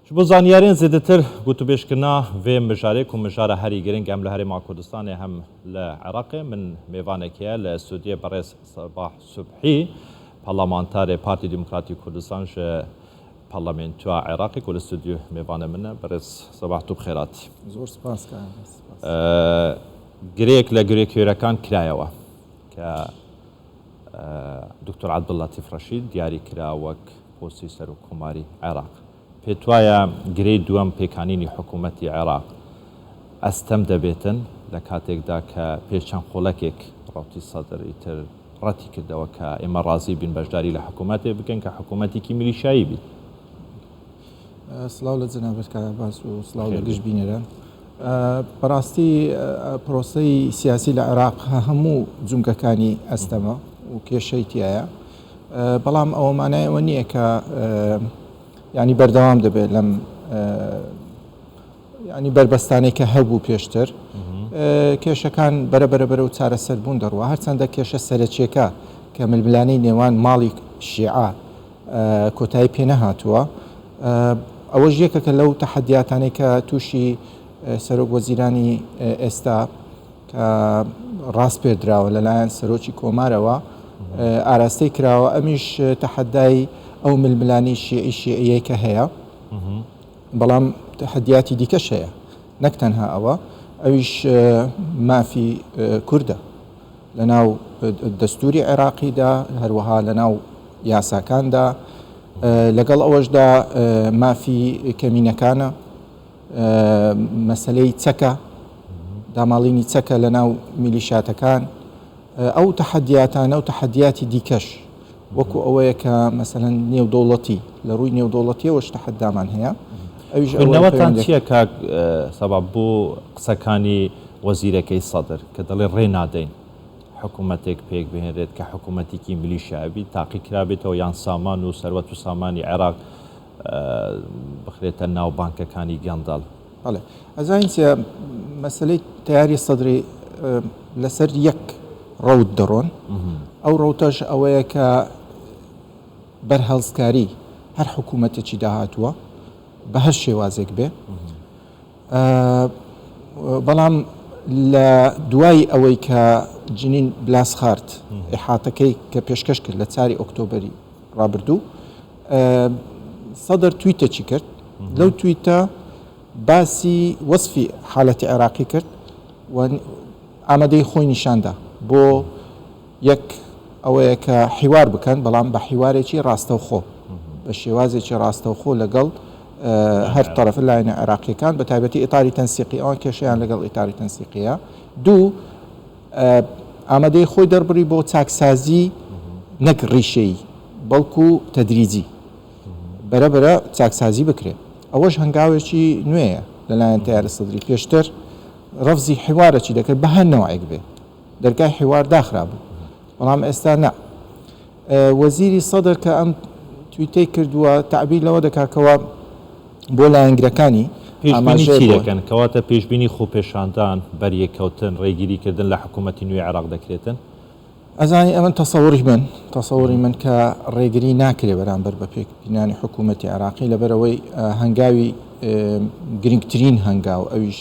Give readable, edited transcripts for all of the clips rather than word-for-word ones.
Ji bo zanyarên zêdetir gotûbêjkirina vê mijarê ku mijara herî giring hem li Herêma Kurdistanê hem li Iraqê min mêvanek heye li studiyê birêz Sebah Subhî parlamantarê Partî Demokratî Kurdistan ji Parlamentoya Iraqê ku li studyo mêvanê min e. Birêz Sebah tu bi xêr hatî. Zor spas kak Abbas, spas. Girêyek li girêkêrekan kirayewe ke Doktor Ebdulletîf Reşîd diyarî kira wek پۆستی سەرۆک کۆماری عێراق. پێتوایە گرێی دووەم پێکهانینی حکوومەتی عێراق ئەستەم دەبێتن لە کاتێکدا کە پێش چەند خولەکێک ڕەوتی سەدر ئیتر ڕەتی کردەوە کە ئێمە ڕازی بین بەشداری لە حکوومەتێک بکەین کە حکوومەتێکی میلیشایی بیت؟ سڵاو لە جەنابت کاک عەباس و سڵاو لە گشت بینەران. بەڕاستی پرۆسەی سیاسی لە عێراق هەموو جومگەکانی ئەستەمە و کێشەی تایە. بەڵام ئەوە مانای ئەوە نییە کە ینی بەردەوام دەبێت لەم ینی بەربەستانەی کە هەبوو پێشتر کێشەکان بەرە بەرە بەرە و چارەسەر بوون دەڕوە هەرچەندە کێشە سەرەکیەکە کە ململانەی نێوان ماڵی شیعە کۆتایی پێ نەهاتووە ئەوەش یەکەکە لەو تەحەدیاتانەی کە تووشی سەرۆک وەزیرانی ئێستا کە ڕاسپێردراوە لەلایەن سەرۆکی کۆمارەوە ئاراستەی کراوە، ئەمیش تەحەدای ئەو ململانێی شیعی شیعیەی کە هەیە، بەڵام تەحەدیاتی دیکەش هەیە نەک تەنها ئەوە، ئەویش مافی کوردە لەناو دەستوری عێراقیدا، هەروەها لەناو یاساکاندا، لەگەڵ ئەوەشدا مافی کەمینەکانە. مەسەلەی چەکە، داماڵینی چەکە لە ناو میلیشاتەکان، ئەو تەحەدیاتانە و تەحەدیاتی دیکەش وەکو ئەوەیە کە مەسەلەن نێودەوڵەتی لە ڕووی نێودەوڵەتیەوەش تەحەدامان هەیە. ئەویش خوێندنەوەتان چییە کاک سەبا بۆ قسەکانی وەزیرەکەی سەدر کە دەڵێ ڕێ نادەین حکوومەتێک پێک بهێنرێت کە حکوومەتێکی میلیشیایی بیت تاقی کرابێتەوە یان سامان و سەروەت و سامانی عێراق بخرێتە ناو بانکەکانی گەندەڵ. بەڵێ ئەزانین چیە مەسەلەی تەیاری سەدری لەسەر یەک ڕەوت دەڕۆن ئەو ڕەوتەش ئەوەیە کە بەرهەڵستکاری هەر حکوومەتێکی داهاتووە بە هەر شێوازێک بێ بەڵام لە دوای ئەوەی کە جنین بلاسخارت ئیحاتەکەی کە پێشکەش کرد لە چاری ئۆکتۆبری ڕابردوو سەدر تویتێکی کرد لەو تویتە باسی وەسفی حالەتی عێراقی کرد و ئامادەی خۆی نیشاندا بۆ یەک ئەوەیە کە حیوار بکەن بەڵام بە حیوارێکی ڕاستەوخۆ بە شێوازێکی ڕاستەوخۆ لەگەڵ هەر تەرەف لایەنە عێراقیەکان بە تایبەتی ئیتاری تەنسیقی ئەوان کێشەیان لەگەڵ ئیتاری تەنسیقیە دوو ئامادەی خۆی دەربڕی بۆ چاکسازی نەک ڕیشەیی بەڵکو تەدریجی بەرە بەرە چاکسازی بکرێ ئەوەش هەنگاوێکی نوێیە لەلایەن تەیاری سەدری پێشتر ڕەفزی حیوارەکی دەکرد بە هەر نەوعێک بێ دەرگای حیوار داخرابوو بەڵام ئێستا نا وەزیری سەدر کە ئەم تویتەی کردووە تەعبیر لەوە دەکات کەوا بۆ لایەنگرەکانی پێشبینی چی دەکەن؟ کەواتە پێشبینی خۆپێشاندان، بەریەککەوتن، ڕێگیری کردن لە حکوومەتی نوێی عێراق دەکرێتن؟ ئەزانی ئەمن تەسەوڕی من تەسەوڕی من کە ڕێگری ناکرێ بەرامبەر بە پێکهێنانی حکوومەتی عێراقی لەبەرئەوەی هەنگاوی گرنگترین هەنگاو ئەویش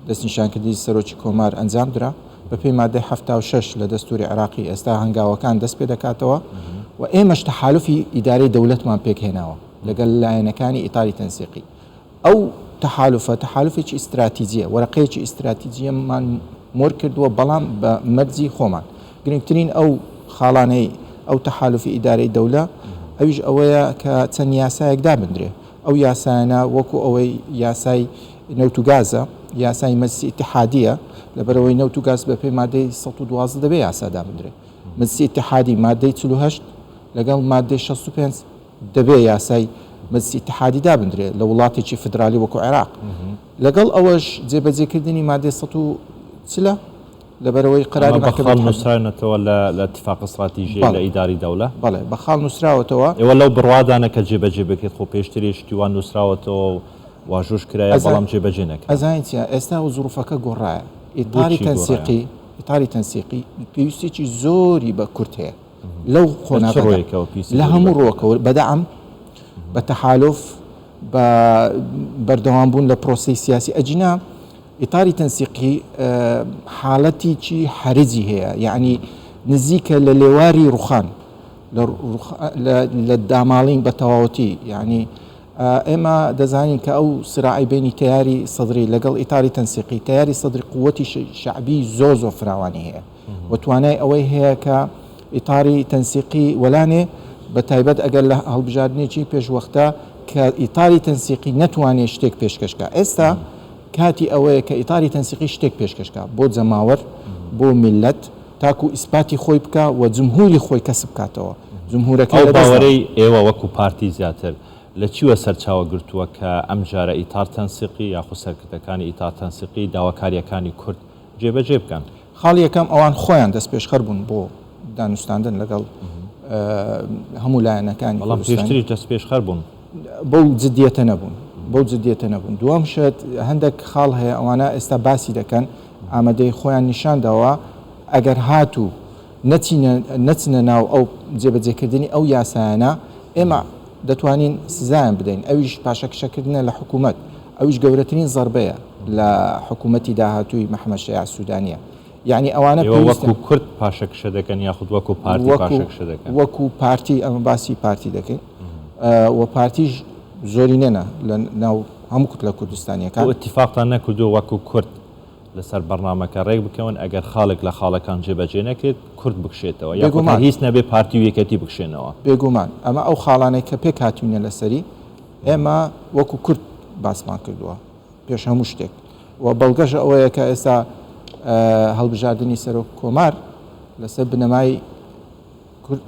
دەستنیشانکردنی سەرۆکی کۆمار ئەنجام درا. بەپێی مادەی 76 لە دەستوری عێراقی ئێستا هەنگاوەکان دەست پێ دەکاتەوە و ئێمەش تەحالوفی ئیدارەی دەولەتمان پێکهێناوە لەگەل لایەنەکانی ئیتاری تەنسیقی. ئەو تەحالوفە تەحالوفێکی ئیستراتیجیە، وەرەقەیەکی ئیستراتیجیەمان مۆر کردووە بەڵام بە مەرجی خۆمان. گرنگترین ئەو خاڵانەی ئەو تەحالوفی ئیدارەی دەولە ئەویش ئەوەیە کە چەند یاسایەک دابندرێ. ئەو یاسایانە وەکو ئەوەی یاسای نەوت و گازە، یاسای مەجلسی ئیتیحادییە، لەبەرئەوەی نەوت و گاز بەپێی مادەی 112 دەبێ یاسا دابندرێ. مەجلسی ئیتیحادی مادەی 48 لەگەڵ مادەی 65 دەبێ یاسای مەجلسی ئیتیحادی دابندرێ لە وڵاتێکی فیدرالی وەکو عێراق. لەگەڵ ئەوەش جێبەجێکردنی مادەی 140 لەبەرئەوەی قەراری ئەمە بە مەحکەمەی خاڵ حەدی. نووسراونەتەوە لە لە اتفاق استراتیژیی لە بەڵێ ئیداری دەولە؟ بەڵێ بە خاڵ نووسراوەتەوە. ئێوە لەو بڕوادانە کە جێبەجێ بکرێت خۆ پێشتریش شتی وا نووسراوەتەوە و واژۆش کرایە بەڵام جێبەجێ نەکرا. ئەزانی چیە ئێستا و زروفەکە گۆڕایە ئیتاری بۆچی گۆڕایە؟ تەنسیقی ئیتاری تەنسیقی پێویستیەکی زۆری بە کورد هەیە لەو لە چ قۆناغەدا ڕوویەکەوە پێویستی لە زۆری بە هەموو کوردە؟ ڕووەکەوە بە دەعم بە تەحالوف. بە بەردەوام بوون لە پرۆسەی سیاسی ئەگینا ئیتاری تەنسیقی حالەتیکی حەرجی هەیە یعنی نزیکە لە لێواری ڕوخان لە داماڵین بە تەواوەتی یعنی ئێمە دەزانین کە ئەو سراعی بینی تیاری سەدری لەگەڵ ئیتاری تەنسیقی تیاری سەدری قوتی شعبی زۆر زۆر فراوانی هەیە و توانای ئەوەی هەیە کە ئیتاری تەنسیقی وەلانێ بە تایبەت ئەگەر لە هەڵبژاردنێکی پێشوەختە کە ئیتاری تەنسیقی نەتوانێ شتێک پێشکەش کا ئێستا کاتی ئەوەیە کە ئیتاری تەنسیقی شتێک پێشکەش کا بۆ جەماوەر بۆ میللەت تاکو ئیسپاتی خۆی بکا و جمهوری خۆی کەسب بکاتەوە جمهورەکەی ئەو لە دەست داوە. باوەرەی ئێوە وەکو پارتی زیاتر لە چیوە سەرچاوە گرتووە کە ئەمجارە ئیتار تەنسیقی یاخود سەرکردەکانی ئیتار تەنسیقی داواکارییەکانی کورد جێبەجێ بکەن؟ خاڵی یەکەم، ئەوان خۆیان دەستپێشخەر بوون بۆ دانوستاندن لەگەڵ هەموو لایەنەکانی بەڵام پێشتریش دەستپێشخەر بوون. بەو جدیەتە نەبوون، بەو جدیەتە نەبوون. دووەم شت، هەندێک خاڵ هەیە ئەوانە ئێستا باسی دەکەن، ئامادەی خۆیان نیشان داوە، ئەگەر هاتوو نەچینە نەچنە ناو ئەو جێبەجێکردنی ئەو یاسایانە، ئێمە دەتوانین سزایان بدەین، ئەویش پاشەکشەکردنە لە حکوومەت، ئەویش گەورەترین زەربەیە لە حکوومەتی داهاتووی محەمەد شەیاع سوودانییە. یەعنی ئەوانە ئێوە وەکوو کورد پاشەکشە دەکەن یاخود وەکوو پارتی پاشەکشە دەکەن؟ وەکوو پارتی، ئەمە باسی پارتی دەکەین و پارتیش زۆرینەنە لە ناو هەموو کوتلە کوردستانییەکان. بۆ ئیتیفاقتان نەکردووە وەکوو کورد لەسەر بەڕنامەکە ڕێک بکەون، ئەگەر خاڵێک لە خاڵەکان جێبەجێ نەکرێت کورد بکشێتەوە یاخود هەر هیچ نەبێ پارتی و یەکێتی بکشێنەوە؟ بێگومان ئەمە ئەو خاڵانەی کە پێکهاتووینە لەسەری ئێمە وەکو کورد باسمان کردووە پێش هەموو شتێک و بەڵگەش ئەوەیە کە ئێستا هەڵبژاردنی سەرۆک کۆمار لەسەر بنەمای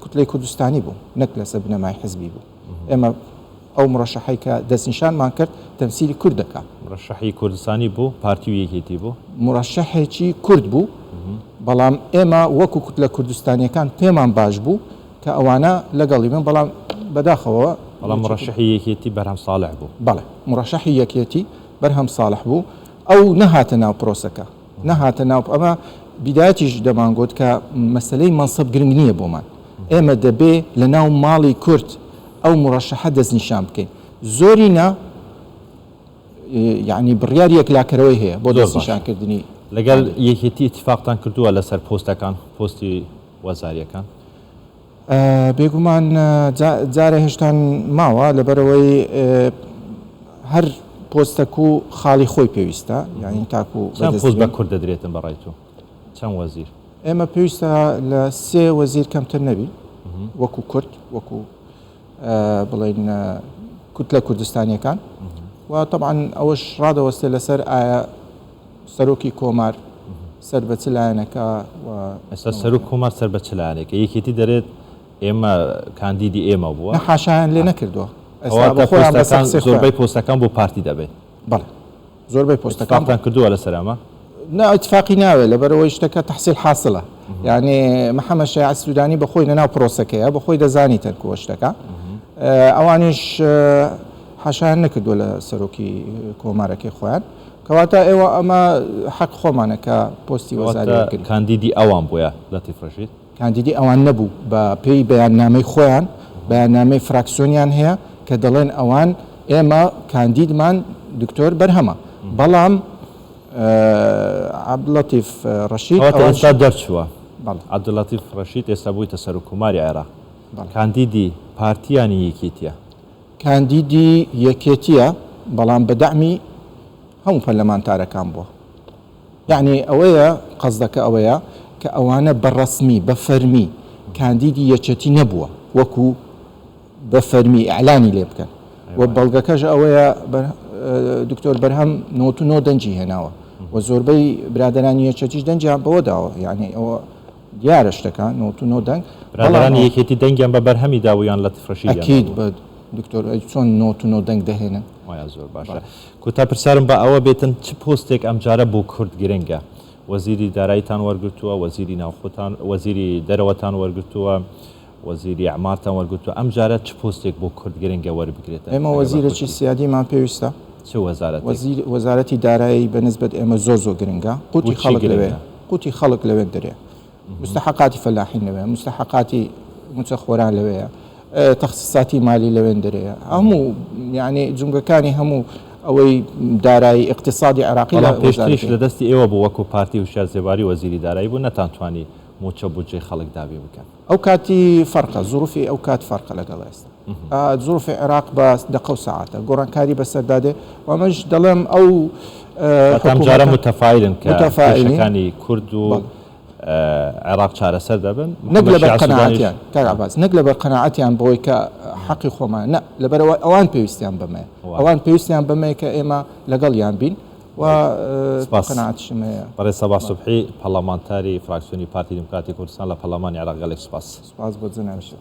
کوتلەی کوردستانی بوو نەک لەسەر بنەمای حزبی بوو. ئێمە ئەو مرەشەحەی کە دەستنیشانمان کرد تەمسیلی کورد دەکا. مرەشەحی کوردستانی بوو، پارتی و یەکێتی بوو؟ مرەشەحێکی کورد بوو، بەڵام ئێمە وەکو کوتلە کوردستانییەکان پێمان باش بوو کە ئەوانە لەگەڵی بن، بەڵام بەداخەوە. بەڵام مرەشەحی یەکێتی بەرهەم ساڵح بوو. بەڵێ مرەشەحی یەکێتی بەرهەم ساڵح بوو، ئەو نەهاتە ناو پرۆسەکە. نەهاتە ناو ئەمە بیدایەتیش دەمانگوت کە مەسەلەی مەنسەب گرنگ نییە بۆمان ئێمە دەبێ لە ناو ماڵی کورد ئەو مڕەشەحە دەستنیشان بکەین زۆرینە یعنی بڕیاری یەکلاکەرەوەی هەیە بۆ دەستنیشانکردنی لەگەڵ یەکێتی ئیتفاقتان کردووە لەسەر پۆستەکان پۆستی وەزاریەکان؟ بێگومان جارێ هێشتان ماوە لەبەرئەوەی هەر پۆستەک و خاڵی خۆی پێویستە یانی تاکو چەند پۆست بە کورد دەدرێتن بەڕای تۆ چەند وەزیر؟ ئێمە پێویستە لە سێ وەزیر کەمتر نەبی وەکو کورد وەکو بڵین کوتلە کوردستانیەکان و طبعا ئەوەش ڕادەوەستێ لەسەر ئایا سەرۆکی کۆمار سەر بە چ لایەنەکە و. ئێستا سەرۆک کۆمار سەر بە چ لایەنێکە؟ یەکێتی دەرێت ئێمە کاندیدی ئێمە بووە. نا حاشایان لێ نەکردووە. ئێستا بە خۆیان بەسەر قسەی خۆیان. زۆربەی پۆستەکان بۆ پارتی دەبێت. بەڵێ زۆربەی پۆستەکان. ئیتفاقتان کردووە لەسەر ئەمە؟ نا ئیتفاقی ناوێت لەبەرئەوەی شتەکە تەحسیل حاسڵە. یانی محەمەد شەیاع سودانی بە خۆی لەناو پرۆسەکەیە بە خۆی دەزانی تەرکووە شتەکە. ئەوانیش حاشایان نەکردووە لە سەرۆکی کۆمارەکەی خۆیان. کەواتە ئێوە ئەمە حەق خۆمانە کە پۆستی وەزاری کەواتە وەرگرین. کاندیدی ئەوان بووە لەتیف ڕەشید؟ کاندیدی ئەوان نەبوو، بە پێی بەیاننامەی خۆیان، بەیاننامەی فراکسیۆنیان هەیە کە دەڵێن ئەوان ئێمە کاندیدمان دکتۆر بەرهەمە، بەڵام عەبدولەتیف ڕەشید کەواتە ئەوان ئێستا دەرچووە. بەڵێ. عەبدولەتیف ڕەشید ئێستا بوویتە سەرۆککۆماری عێراق. بەڵێ. کاندیدی پارتی یانی یەکێتییە؟ کاندیدی یەکێتیە بەڵام بە دەعمی هەموو پەرلەمانتارەکان بووە یەعنی ئەوەیە قەزدەکە ئەوەیە کە ئەوانە بە ڕەسمی بە فەرمی کاندیدی یەکێتی نەبووە وەکو بە فەرمی ئیعلانی لێ بکەن و بەڵگەکەش ئەوەیە دکتۆر بەرهەم 99 دەنگی هێناوە و زۆربەی برادەرانی یەکێتیش دەنگیان بەوە داوە یعنی ئەوە دیارە شتەکە 99 دەنگ برادەرانی یەکێتی دەنگیان بە بەرهەمی دابوو یان لەتیف ڕەشیدیان ئەکید دابوو؟ بە دکتۆر ئەی چۆن 99 دەنگ دەهێنن؟ وایە زۆر باشە کۆتا پرسیارم با ئەوە بێتن چ پۆستێک ئەمجارە بۆ کورد گرنگە؟ وەزیری داراییتان وەرگرتووە، وەزیری ناوخۆتان وەزیری دەرەوەتان وەرگرتووە، وەزیری ئەعمارتان وەرگرتووە، ئەمجارە چ پۆستێک بۆ کورد گرنگە وەربگرێتن ئێمە ئەگەر بە وەزیرێکی کورتی؟ سیادیمان پێویستە. چ وەزارەتێک؟ وەزیر وەزارەتی دارایی بە نسبەت ئێمە زۆر زۆر گرنگە قوتی بۆچی خەڵک لەوێ گرنگە؟ قوتی خەڵک لەوێ دەرێ مستحقاتی فەلاحین لەوێ مستحقاتی موچەخۆران لەوێیە. تەخسیساتی مالی لەوێندەرەیە هەموو یعنی جومگەکانی هەموو ئەوەی دارایی ئیقتیسادی عێراقی لە بەڵام پێشتریش وەزارەتی. لە دەستی ئێوە بوو وەکو پارتی هوشیار زێباری وەزیری دارایی بوو نەتانتوانی مووچە بودجەی خەڵک دابین بکەن. ئەو کاتی فەرقە زروفی ئەو کات فەرقە لەگەڵ ئێستا زروفی عێراق بە دەقە و سەعاتە گۆڕانکاری بەسەردا دێ و ئەمەش دەڵێم ئەو واتە ئەم جارە حکوومەتە متەفایلن کە متەفائیلین کێشەکانی کورد و بەڵێ. عێراق چارەسەر دەبن، نەک محەمەد لەبەر شیاع سودانیش قەناعەتیان کاک عەباس، نەک لەبەر قەناعەتیان بەوەی کە حەقی خۆمانە، نا، لەبەرئەوەی ئەوان پێویستیان بەمەیە، وایە. ئەوان پێویستیان بەمەیە کە ئێمە لەگەڵیان بین و سپاس. قەناعەتیشم هەیە. بەڕێز سەباح بەڵێ. سوبحی، پەڕڵەمانتاری فراکسیۆنی پارتی دیموکراتی کوردستان لە پەڕڵەمانی عێراق گەلێک سپاس. سپاس بۆ جەنابیشت.